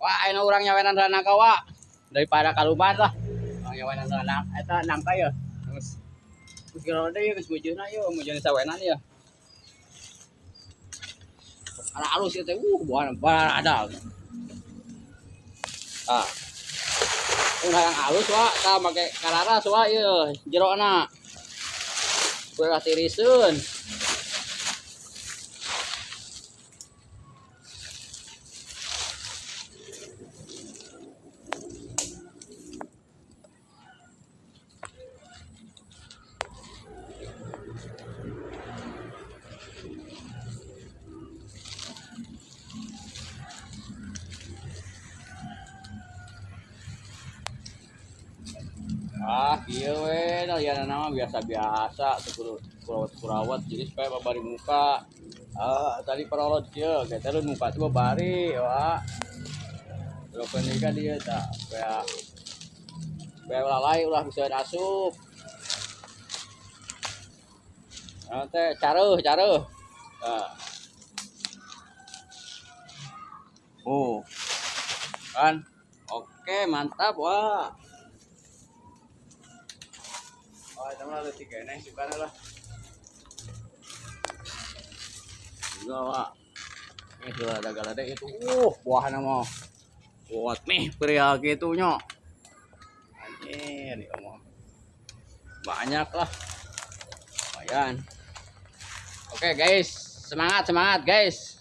Wah, ayeuna urang nyawenan nangka, wa. Daripada kaluman lah. Urang nyawenan nangka eta nangka ya. Geus geus gero deui geus meujeuna ieu, meujeuna sawenan ieu. Ala alus ieu teh, buahna baradal. Ah. Ulah yang halus, wa, tah make kararas, wa, ieu jerona. Ulah tiriseun. Ah, kieu we da liana mah biasa-biasa teu kudu kurawat-kurawat jadi supaya babari muka. Ah, tadi parolot kieu, ge teh muka teh babari, wa. Lokeun ka dieu tah supaya supaya ulah lalai ulah bisa asup. Nah, teh careuh careuh. Tah. Oh. Kan? Oke, mantap, wah. Oh, itu mah leutik keneh sukana lah. Juga, Pak. Ini sudah ada galade itu. Buahna mah. Buat nih pria gitu nyo. Anjir, ya mah. Banyak lah. Lumayan. Oke, guys. Semangat, semangat, guys.